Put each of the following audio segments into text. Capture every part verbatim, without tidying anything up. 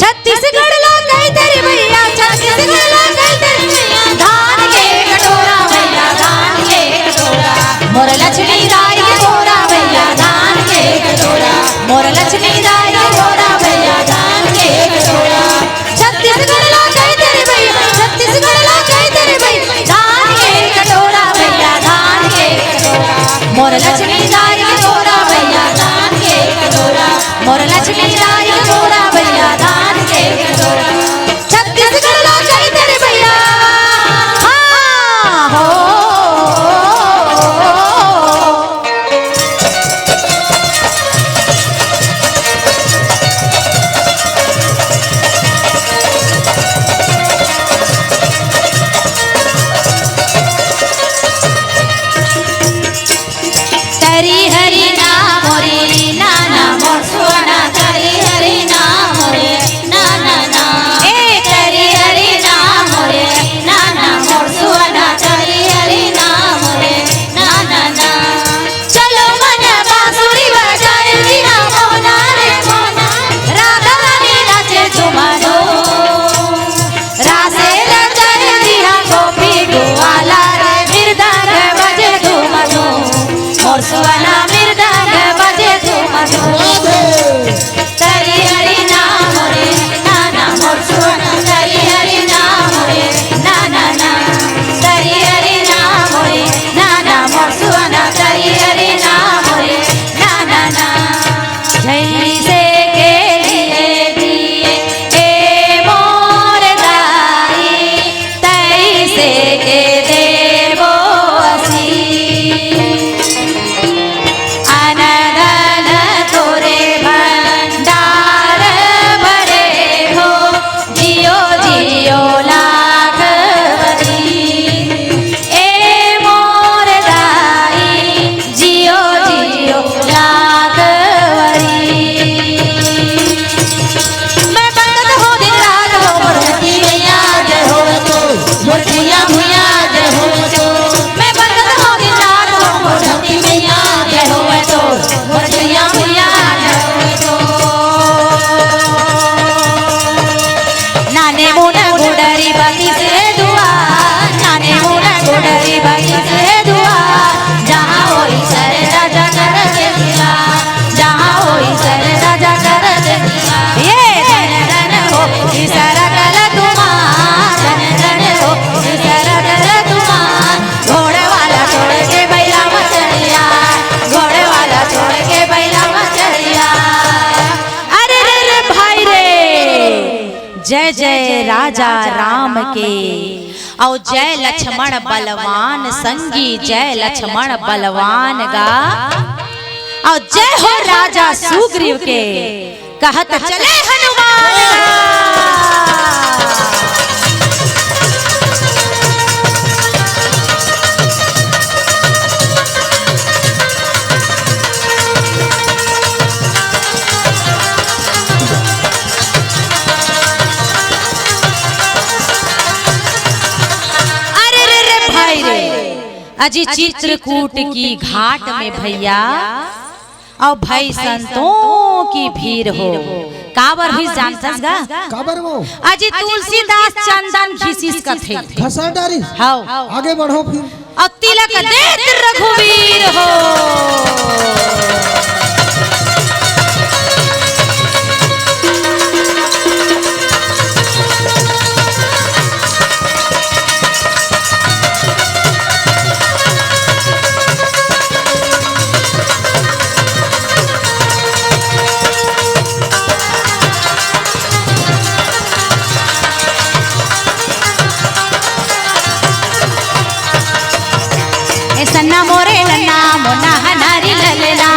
छत्तीसगढ़ ला कहिथे रे भैया, छत्तीसगढ़ ला कहिथे रे भैया, धान के कटोरा भैया, धान के कटोरा। मोर लक्ष्मी दाई के बोरा भैया, धान के कटोरा। मोर लक्ष्मी दाई के बोरा भैया, धान के कटोरा। छत्तीसगढ़ ला कहिथे रे भैया, छत्तीसगढ़ ला कहिथे रे भैया, धान के कटोरा भैया, धान के कटोरा। मोर लक्ष्मी दाई के बोरा भैया, धान के कटोरा। मोर लक्ष्मी दाई के बोरा भैया, धान के कटोरा। छत्तीसगढ़ ला कहिथे रे भैया। हाँ, हो। तरी हरी ना मोरे नाना मोर सुअना, तरी हरी ना मोरे नाना ना। ए तरी हरी ना मोरे नाना मोर सुअना, तरी हरी ना मोरे नाना ना। चलो मन बांसुरी बजाए बिना मोना रे मोना, राधा रानी नाचे झुमा दो। रासे रचन दिहा गोपी गुवाला रे, मृदंग बजे धूम धूम। मोर सुअना मृदंग बजे धूम धूम। तरी हरी नाम रे नाना मोर सुअना, तरी हरी नाम रे नाना ना। तरी हरी नाम रे नाना मोर सुअना, तरी हरी नाम रे नाना ना। जैसे के लिए दिए ए मोर दाई, तैसे के देबो असी। अनदन तोरे भंडार भरे हो, जियो जियो लाख बरी। ए मोर दाई, जियो जियो लाख बरी। मैं बंदत हो दिन रात हो मोर छठी मैया जय हो तो, मोर भुइया भुइया जय हो तो। मैं बंदत हो दिन रात हो मोर छठी मैया जय हो तो, मोर भुइया भुइया जय हो तो। नाने मुन गुडरी बगिस हे दुआर, नाने मुन गुडरी बगिस हे दुआर, जहाँ होई सरदा जकर के दुआर, जहाँ होई सरदा जकर के दुआर। ये धन धन हो सरकल तुम्हार, धन धन हो सरकल तुम्हार। घोड़े वाला छोड़ के बैला म चढ़िया, घोड़े वाला छोड़ के बैला म चढ़िया। अरे रे रे भाई रे, जय जय राजा राम के, अउ जय लक्ष्मण बलवान संगी, जय लक्ष्मण बलवान गा, अउ जय हो राजा सुग्रीव के, कहत चले हनुमान। अरे रे रे भाई रे, अजी चित्रकूट की घाट में भैया, अउ भाई संतों की भीड़ हो। काबर हुई जानथस गा? काबर वो? अजी तुलसीदास चंदन घिसिस कथे। घसर डारिस। हव। आगे बढ़ो फिर। अउ तिलक देत रघुवीर हो। ए सन्ना मोरे नन्ना, मोन्ना हनारी ललना।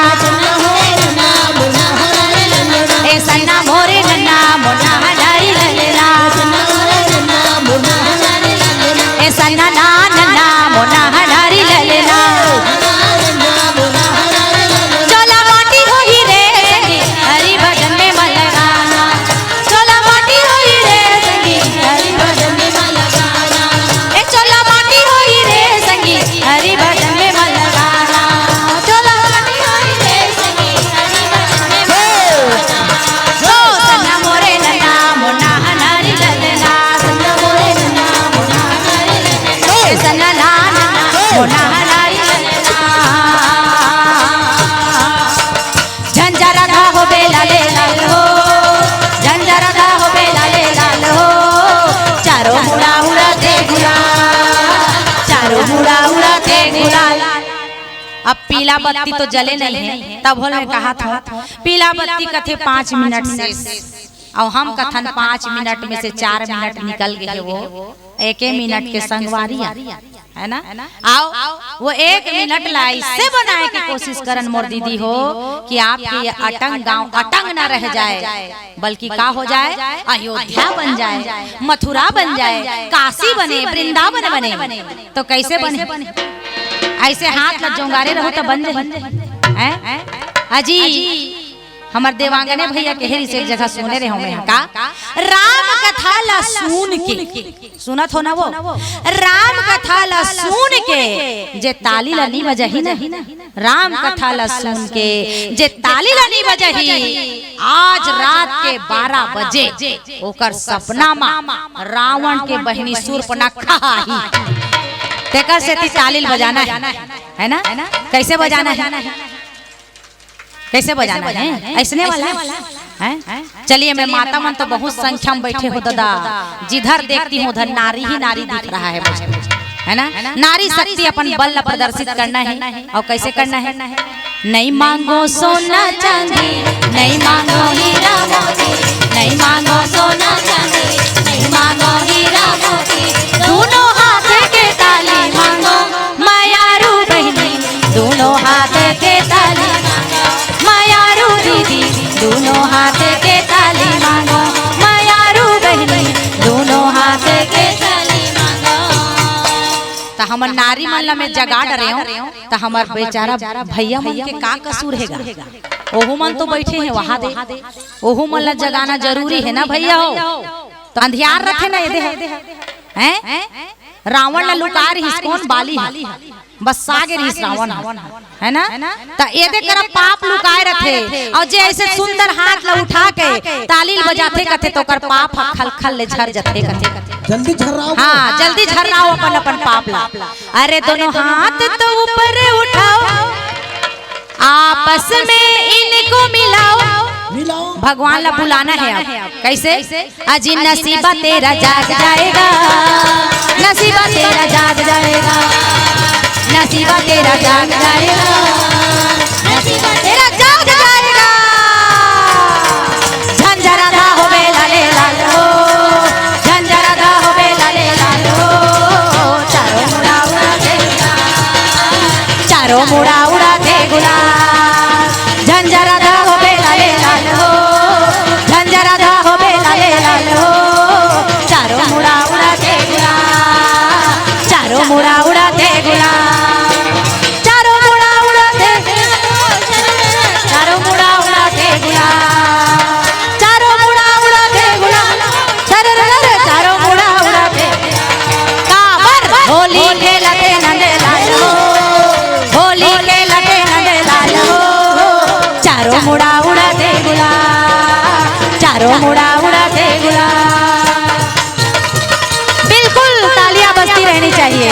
अब पीला बत्ती तो जले नहीं है, तब होले कहा था, पीला बत्ती कथे पाँच मिनट से, और हम कथन पाँच मिनट में से चार मिनट निकल गए, वो एके मिनट के संगवारी आ, है ना? आओ, वो एक मिनट ला ऐसे बनाए के कोशिश करन मोर दीदी हो, कि आपके ये अटंग गांव अटंग ना रह जाए, बल्कि का हो जाए, अयोध्या बन जाए, मथुरा बन जाए, काशी बने, वृंदावन बने। तो कैसे बने? ऐसे हाथ ला जोंगारे रहो तो बन जाए, हैं? अजी, हमर देवांगने भैया के हेरी से एक जगह सुने रहे हूँ मैं, का राम कथा ला सुन के, सुनत हो ना वो, राम कथा ला सुन के जे ताली ला नी बजही ना, राम कथा ला सुन के जे ताली ला नी बजही, आज रात के बारह बजे ओकर सपना मा रावण के बहिनी सूर्पनखा आही। तेकर सेती ताली ल बजाना है, है ना? कैसे बजाना है? कैसे बजाना है? ऐसने वाला है? चलिए, मैं माता मन तो बहुत संख्या में बैठे हो दादा, जिधर देखती हूँ उधर नारी ही नारी दिख रहा है मुझे, है ना? नारी शक्ति अपन बल ला प्रदर्शित करना है। और कैसे करना है? नहीं मांगो सोना चांदी, नहीं मांगो हीरा मोती, नहीं मांगो सोना चांदी, नहीं मांगो हीरा मोती, दोनों हाथ के ताली मांगो, मयारू बहिनी, दोनों हाथ के ताली मांगो, मयारू दीदी, दोनों हाथ के ताली मांगो, मयारू बहिनी, दोनों हाथ के ताली मांगो। त हमर नारी मन ला मैं जगा डरे हूँ, त हमर बेचारा भैया मन के का कसूर हे गा? ओहू मन तो बैठे हैं वहां दे, ओहू मन ला जगाना जरूरी है ना भैया हो। तो अंधियार रथे ना ये दे, हैं? रावण ला लुका रहिस कौन? बाली ह। बस्सा गे रहिस रावण ह, है ना? त एदे करा पाप लुकाए रथे, और जे ऐसे सुंदर हाथ ला उठा के ताली ल बजाथे कथे, तो ओकर पाप ह खलखल ले झर जथे कथे। जल्दी झर्राओ। हाँ, जल्दी झर्राओ अपन अपन पाप ला। अरे दोनों हाथ तो ऊपर उठाओ, आपस में इनको मिलाओ। मिलाओ। भगवान ला बुलाना है अब। कैसे? अजी नसीबा तेरा जाग जाएगा, नसीबा तेरा जाग जाएगा, नसीबा तेरा जाग जाएगा, नसीबा तेरा जाग जाएगा। झंझरा धा हो बेला ले लाल हो, झंझरा धा हो बेला ले लाल हो, चारों मुड़ा उड़ा दे गुलाल, चारों मुड़ा उड़ा दे गुलाल। झंझरा धा हो बेला ले लाल हो, झंझरा धा हो बेला ले लाल हो, चारों मुड़ा उड़ा दे गुलाल, चारों मुड़ा उड़ा दे गुलाल, चारों मुड़ा उड़ा दे, चारों मुड़ा उड़ा दे गुलाल, चारों मुड़ा उड़ा दे गुलाल, चारों मुड़ा उड़ा दे। काबर होली खेलत हे नंद लाल हो, होली खेलत हे नंद लाल हो, चारों मुड़ा उड़ा दे गुलाल, चारों मुड़ा उड़ा दे गुलाल। बिल्कुल तालियां बजती रहनी चाहिए।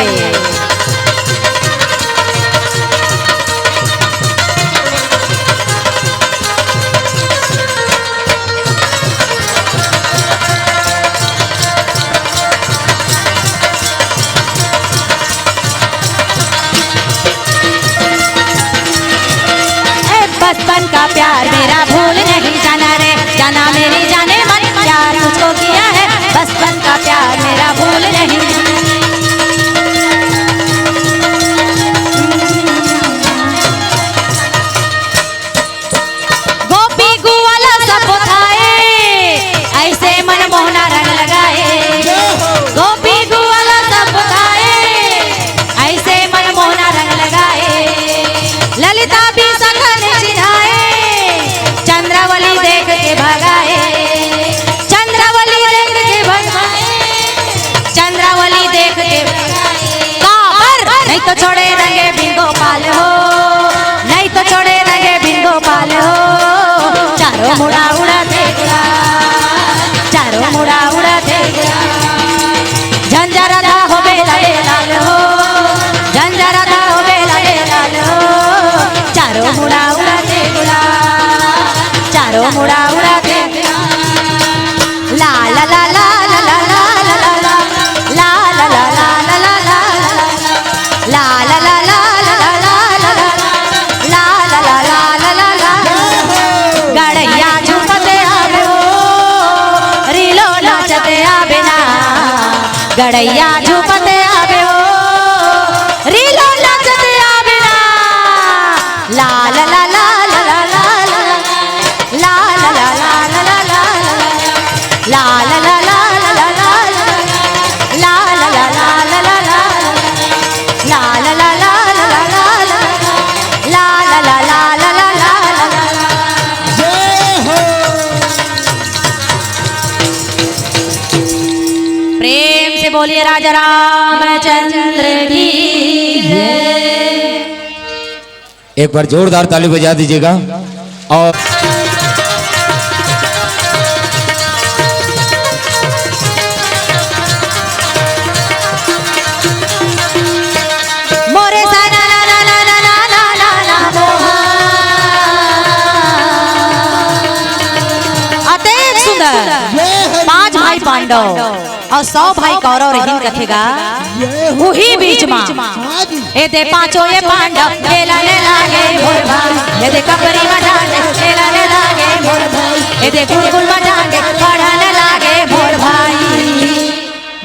ए, बचपन का प्यार मेरा भूल नहीं जाना रे, जाना मेरी जाने मन प्यार तुझको किया है, बचपन का प्यार मेरा भूल नहीं जाना। गोपी गुवाला सब थाए, ऐसे मन मोहना रंग लगाए। गोपी गुवाला सब थाए, ऐसे मन मोहना रंग लगाए। ललिता भी सखन चिन्हाए, चंद्रावली देख के भगाए। चंद्रावली देख के भगाए, चंद्रावली देख के भगाए। काबर नहीं तो छोड़े रंगे बिन गोपाल हो, नहीं तो छोड़े रंगे बिन गोपाल हो। चारों मुड़ा उड़ा दे गुलाल, चारों मुड़ा उड़ा दे गुलाल। झंझरा धा हो बेला ले लाल हो, झंझरा धा हो बेला ले लाल हो। चारों मुड़ा उड़ा दे गुलाल, चारों मुड़ा उड़ा दे गुलाल। ला ला ला ला। लड़ैया झूमत आवे हो, रीलो नाचत आवे ना। ला ला ला ला ला ला ला ला। ला ला ला ला ला ला ला। ला ला ला ला ला ला ला। ला ला ला ला ला ला ला। ला ला ला ला ला ला ला। ला ला ला ला ला ला ला। जय हो। प्रेम से बोलिए राजा रामचंद्र की जय। एक बार जोरदार ताली बजा दीजिएगा। और मोरे सा ना ना ना ना ना ना ना ना ना मोहा। अतेक सुंदर। जय हनुमान पांच भाई जी पांडव। अउ सौ भाई कौरव रहिन कथे गा। उही बीच मा। हाँ जी। ए दे पांचों ये पांडव खेलने लागे मोर भाई, ए दे कपरी मजा ले खेलने लागे मोर भाई, ए दे गुलगुल मजा ले पढ़ने लागे मोर भाई।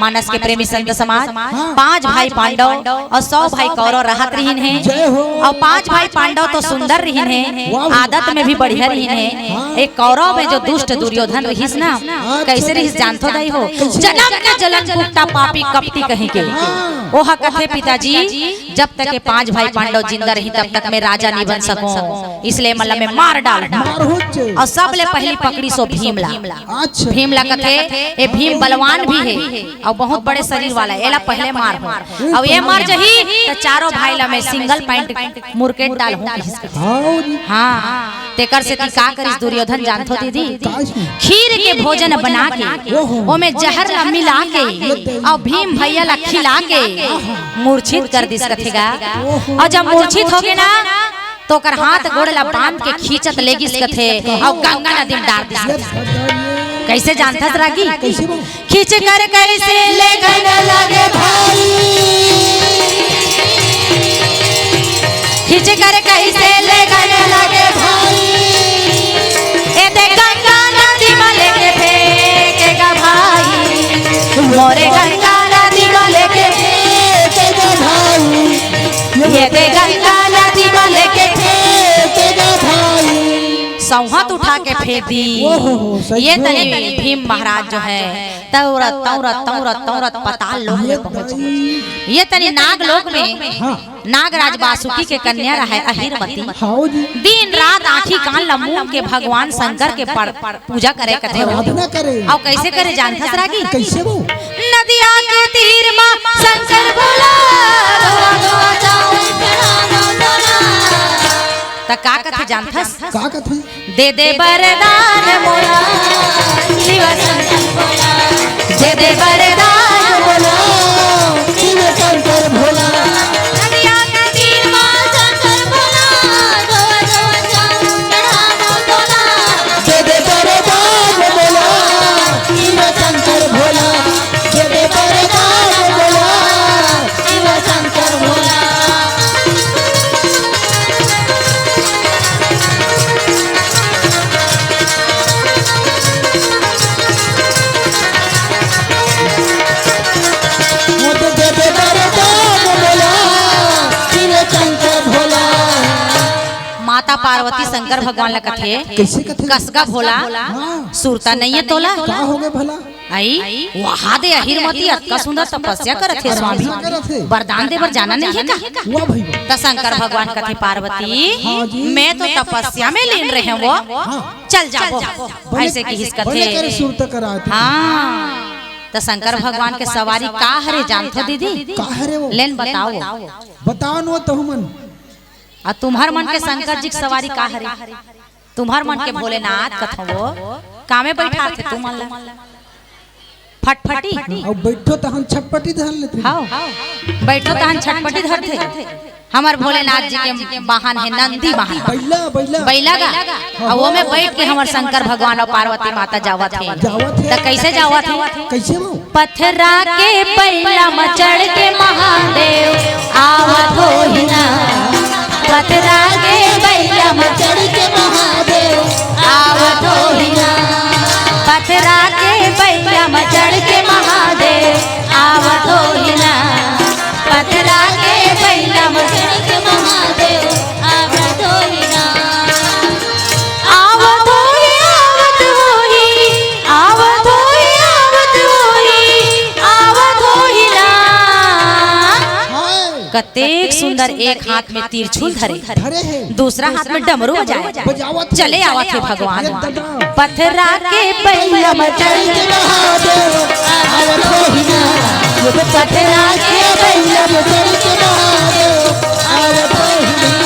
मानस के प्रेमी संत समाज, हाँ। पांच भाई पांडव अउ सौ भाई कौरव रहत रहिन हे। जय हो। अउ पांच भाई पांडव तो सुंदर रहिन हे, वाह। आदत में भी बढ़िया रहिन हे। हाँ। एक कौरव में जो दुष्ट दुर्योधन रहिस ना, हाँ, कैसे अच्छा। रहिस जानथो दाई हो? कैसे? जनम के जनम कुत्ता पापी कपटी कहीं के। हाँ। ओह कथे पिताजी, जब तक ये पांच भाई पांडव जिंदा रही तब तक मैं राजा नहीं बन सकूं, इसलिए मतलब मैं मार डाल। मार हो चे। अउ सबले पहली पकड़ी सो भीम ला। अच्छा। भीम ला कथे, ए भीम बलवान भी हे अउ बहुत बड़े शरीर वाला हे, एला पहले मार हो। अउ ए मर जही त चारों भाई ला मैं सिंगल पैंट मुरकेट डाल हूं कहिस कथे। हाँ जी। हाँ, तेकर सेती का करिस दुर्योधन जानथो दीदी? का इसमें? खीर के भोजन बना के, ओहो। ओमे जहर ला मिला के, अउ भीम भैया ला खिला के मूर्छित कर दिस कथे गा। ओहो। अउ जब मूर्छित हो गे ना, तो ओकर हाथ गोड़ ला बांध के खींचत ले गिस कथे, अउ गंगा नदी में डार दिस कथे। कैसे जानथस रागी? कैसे बोल? खींच कर कैसे ले गन लगे भाई, खींच कर कैसे ले गन लगे भाई, ए दे गंगा नदी में लेके फेंकेगा भाई, मोरे गंगा नदी में लेके फेंकेगा भाई, ये दे गंगा नदी में लेके फेंकेगा भाई। सौंहत उठा के फेंक दी। ओहो हो, सही ये में। तनी भीम महाराज जो है, तौरत, तौरत, तौरत, तौरत पताल लोक में पहुंच गए। ये तनी नाग लोक में हाँ। नागराज वासुकी के कन्या रहे अहिरवती। हाँ जी। दिन रात आँखी कान ला मूंद के भगवान शंकर के पड़, पूजा करे कथे। आराधना करे। अउ कैसे करे जानथस रागी? कैसे वो? नदिया के तीर मा शंकर भोला, धोवा धोवा जाऊं चढ़ाना डोला। त का कथे जानथस? का कथे? दे दे वरदान मोला, शिव शंकर भोला। दे दे वरदान मोला, शिव शंकर भोला। नदिया के तीर मा शंकर भोला, धोवा धोवा जाऊं चढ़ाना डोला। दे दे वरदान मोला, शिव शंकर भोला। दे दे वरदान मोला, शिव शंकर भोला। मोर दे दे वरदान मोला, शिव शंकर भोला। माता पार्वती शंकर भगवान ला कथे, कैसे कथे? कसगा भोला, हाँ। सुरता नइये तोला। का हो गे भला? आई, वहा दे अहिरमती, अतका सुंदर तपस्या करत हे स्वामी। करत हे। वरदान दे बर जाना नइये का? वाह भाई वाह। त शंकर भगवान कथे, पार्वती, हाँ जी। मैं तो तपस्या में लीन रहे वो। हाँ। चल जाबो। भले, ऐसे किहिस कथे। भले करे सुरता करात हे। हाँ। त शंकर भगवान के सवारी का हरे जानथो दीदी? का हरे वो? लेन बताओ। बताओ न तहू मन। अउ तुम्हर मन के शंकर जी के सवारी का हरे? तुम्हर मन के भोलेनाथ कथो वो, कामे बैठाथे तुमन ला? फटफटी। अउ बैठो तहन छटपटी धर लेथे। हाँ, बैठो तहन छटपटी धरथे। हमर भोलेनाथ जी के वाहन हे नंदी वाहन। बैला, बैला। बैला गा। हाँ, अउ ओमे हाँ। बैठ के हमर शंकर भगवान अउ पार्वती माता जावत हे। जावत हे। त कैसे जावत हे? कैसे वो? पथरा के बैला म चढ़ के महादेव आवत होही ना। पथरा के बैला म चढ़ के महादेव आवत होही ना। पथरा के बैला म चढ़ के महादेव आवत कतेक सुंदर, एक हाथ में तिरछुल धरे, धरे हे। दूसरा हाथ में डमरू बजाए। बजावत हे। चले आवत हे भगवान। ए दादा। पथरा के बइला म चढ़ के महादेव आवत होही ना। ये तो पथरा के बइला म चढ़ के महादेव आवत होही ना।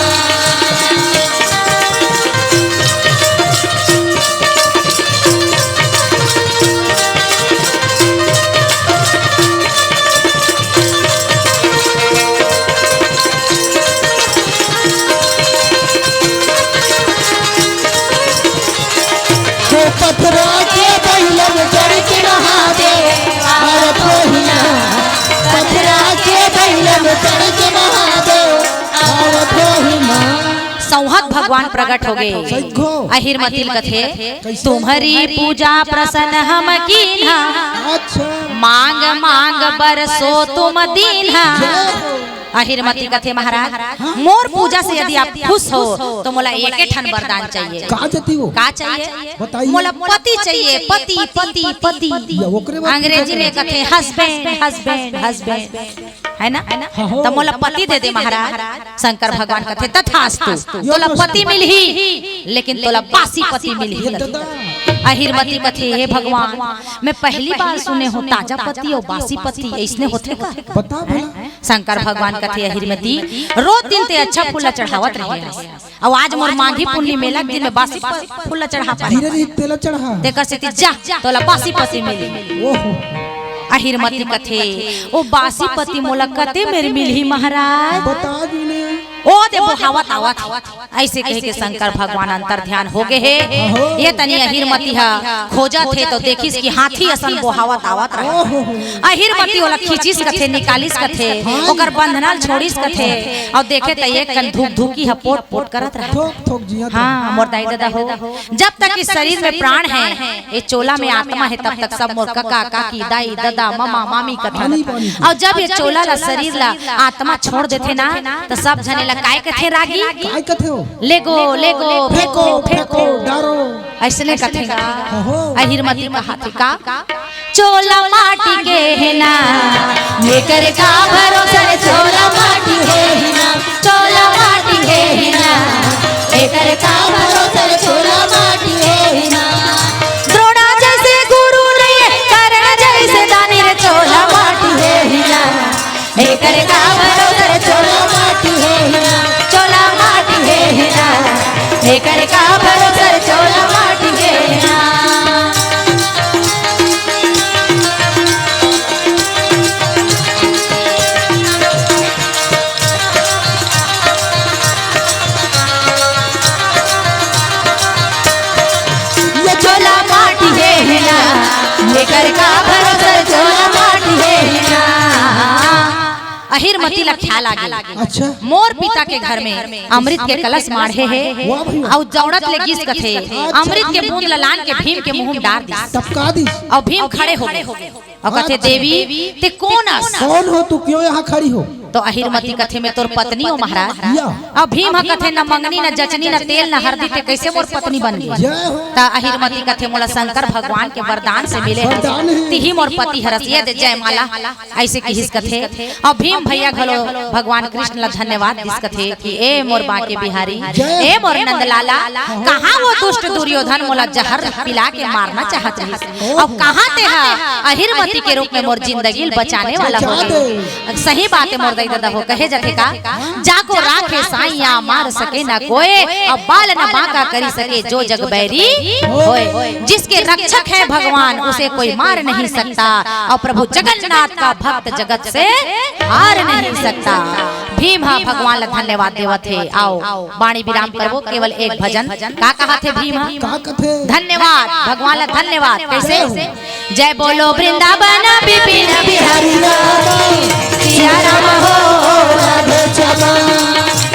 वो पथरा के बइला म चढ़ के महादेव आवत होही ना। पथरा के बइला म चढ़ के महादेव आवत होही ना। सौंहत भगवान प्रगट हो गए। सही कहो। अहिरमती ल कथे, कैसे? तुम्हरी पूजा प्रसन्न हम कीन्हा, अच्छा। मांग मांग बरसो तुम दीन्हा। जय हो। अहिरमती कथे, महाराज, हाँ। मोर पूजा से यदि आप खुश हो, तो मोला एके ठन वरदान चाहिए। का चाही वो? का चाहिए? बताइए। मोला पति चाहिए, पति, पति, पति। या ओकरे बाद अंग्रेजी में कथे, husband, husband, husband। है ना? हाँ हो। त मोला पति दे दे महाराज। शंकर भगवान कथे, "तथास्तु, तोला पति मिलही, लेकिन तोला बासी पति मिलही।" ये दादा। अहिरमती कथे, "हे भगवान, मैं पहली बार सुने हों ताजा पति अउ बासी पति, अइसने होथे का?" बता भला। शंकर भगवान कथे, "अहिरमती, रोज दिन ते अच्छा फूल ला चढ़ावत रहे हस, अउ आज मोर माघी पुन्नी मेला के दिन में बासी प-, फूल ला चढ़ा पाए। धीरे धीरे तेला चढ़ा। तेकर सेती जा, तोला बासी पति मिलही।" ओहो। अहिरमती कथे, "ओ बासी पति मोला कते मेर मिलही महाराज?" बता दीने। ओ दे बोहावत आवत हे। अइसे कहिके शंकर भगवान अंतर ध्यान हो गे हे। ओहो। ये तनी अहिरमती ह खोजत हे तो देखिस कि हाथी असन बोहावत आवत रहे। ओहो। अहिरमती ओला खींचिस कथे, निकालिस कथे, हाँ। ओकर बंधना ल छोड़िस कथे, अउ देखे त एक कन धुकधुकी ह पोट पोट करत रहे। थोक थोक जिया हाँ, मोर दाई ददा हो, जब तक इस शरीर में प्राण है, ये चोला में आत्मा है, तब तक सब मोर कका, काकी, दाई, ददा, ममा, मामी कथन। मामी, मामी। अउ जब ये चोला ला, शरीर ला आत्मा छोड़ देथे ना, त सब झने ला काय कथे रागी? काय कथे हो? लेगो, लेगो, फेंको, फेंको, फेंको। डारो। अइसने कथे गा। ओहो। अहिरमती कहाथे का? चोला माटी के हे ना, एकर का भरोसा रे, चोला माटी हे ही ना, चोला माटी हे ही ना, एकर का भरोसा रे, चोला माटी हे ही ना। द्रोणा जइसे गुरु नइ हे, कर्ण जइसे दानी रे, चोला माटी हे ही ना, एकर का भरोसा रे, चोला माटी हे ही ना, चोला माटी हे ही ना, एकर का भरोसा रे, चोला माटी हे ही ना। ये चोला माटी हे ही ना, एकर का भरोसा, चोला माटी हे ही ना। अहिरमती ला ख्याल आ गे। अच्छा। मोर पिता के घर में अमृत के कलश माढ़े हे, वाह भाई वाह। अउ दौड़त ले गिस कथे, अच्छा। अमृत के बूंद ला लान के भीम के मुंह में डार दिस। टपका दिस। अउ भीम खड़े हो गे। अउ कथे, "देवी, ते कोन अस?" कौन हो तू, क्यों यहाँ खड़ी हो? तो अहिरमती कथे, "मैं तोर पत्नी हों महाराज।" या। अउ भीम ह कथे, "न मंगनी, न जचनी, न तेल, न हरदी, ते कइसे मोर पत्नी बन गे?" जय हो। त अहिरमती कथे, "मोला शंकर भगवान के वरदान से मिले हस, वरदान हे। तिही मोर पति हरस, ये दे जयमाला।" अइसे किहिस कथे। अउ भीम भैया घलो भगवान कृष्ण ला धन्यवाद दिस कथे कि ए मोर बांके बिहारी, जय। ए मोर नंदलाला, कहाँ वो दुष्ट दुर्योधन मोला जहर पिला के मारना चाहत रहिस? अउ कहाँ ते हा अहिरमती के रूप में मोर जिंदगी ल बचाने वाला हो गे? सही बात हे मोर दाई ददा हो, कहे जाथे का, "जाको राखे साइया मार सके न कोय, अउ बाल न बांका करी सके जो जग बैरी होय। जिसके रक्षक हैं भगवान उसे कोई मार नहीं सकता, अउ प्रभु जगन्नाथ का भक्त जगत से हार नहीं सकता।" भीम ह भगवान ला धन्यवाद देवत हे। आओ, बाणी विराम करबो, केवल एक भजन। का कहाथे भीम ह? का कथे? धन्यवाद, भगवान ला धन्यवाद। कइसे? जय बोलो वृंदावन विपिन बिहारी लाल की, सिया राम हो राधे श्यामा।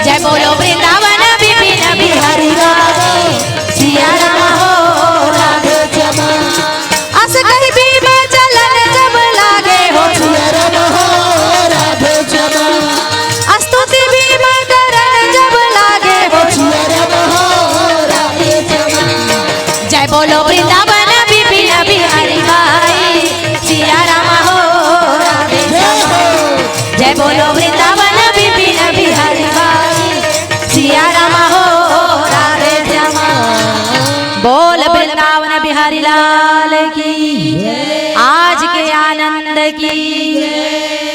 जय बोलो वृंदावन विपिन बिहारी लाल की, सिया राम हो राधे श्यामा। अस कहि भीम चलन जब लागे हो, सिया राम हो राधे श्यामा। अस्तुति भीम करन जब लागे हो, सिया राम हो राधे श्यामा। जय बोलो वृंदावन विपिन बिहारी भाई, सिया राम हो राधे श्यामा। जय बोलो वृंदावन विपिन की, आज के आनंद की।